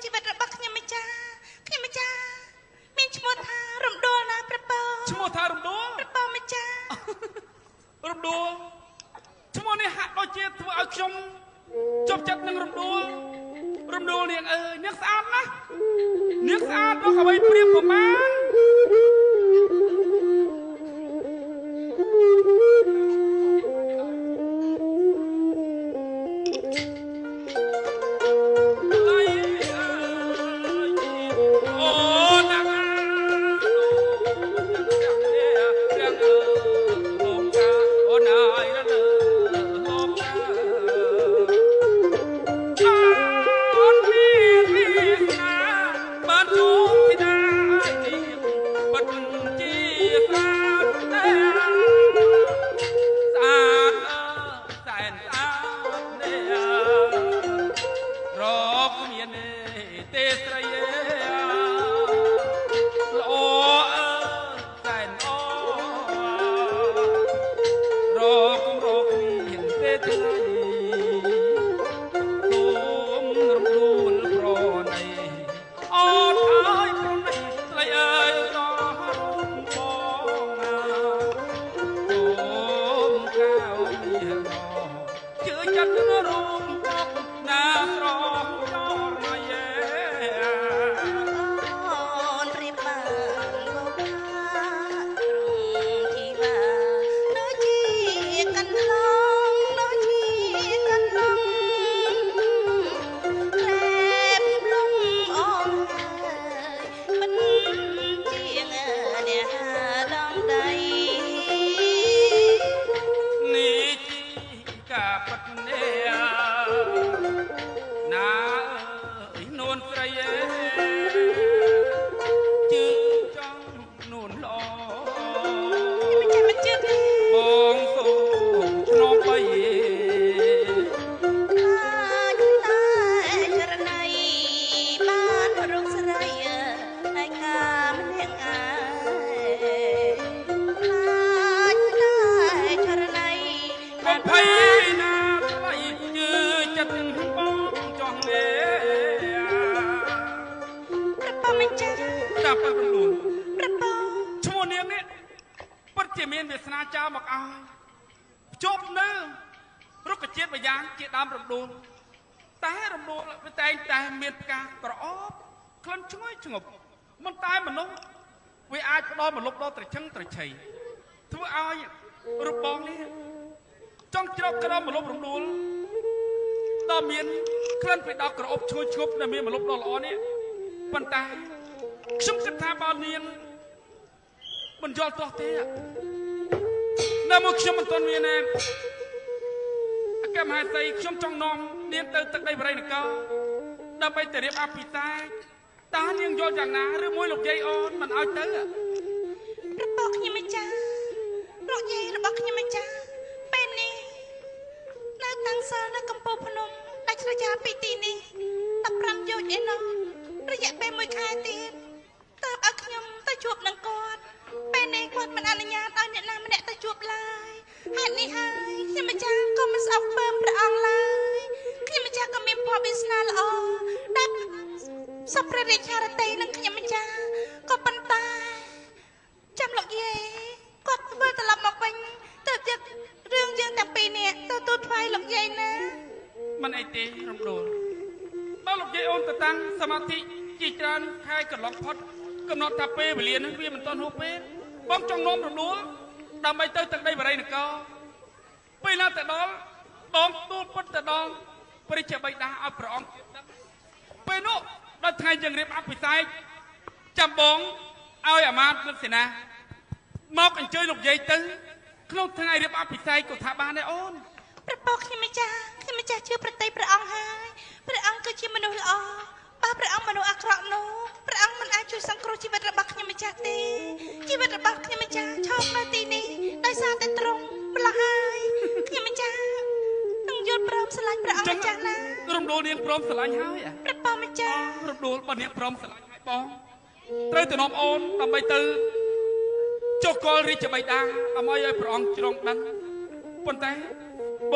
ជីវិតរបស់ខ្ញុំម្ចាស់ខ្ញុំម្ចាស់មានឈ្មោះថារំដួលណាព្រះពរ ឈ្មោះថារំដួល ព្រះពរម្ចាស់ រំដួលឈ្មោះនេះហាក់ដូចជាធ្វើឲ្យខ្ញុំជប់ចិត្តនឹងរំដួលរំដួលនាងអើយនាងស្អាតណាស់នាងស្អាតដល់អ្វីព្រៀបប្រមាណ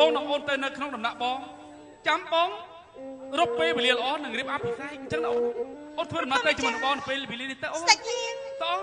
បងនឹងអូនទៅនៅក្នុងដំណាក់បងចាំបង រកពេលវេលាល្អនឹងរៀបអភិសេកអញ្ចឹងណាអូនអូនធ្វើដំណើរទៅជាមួយនឹងបងពេលវេលានេះទៅអូន ស្ដេចយាង តអូន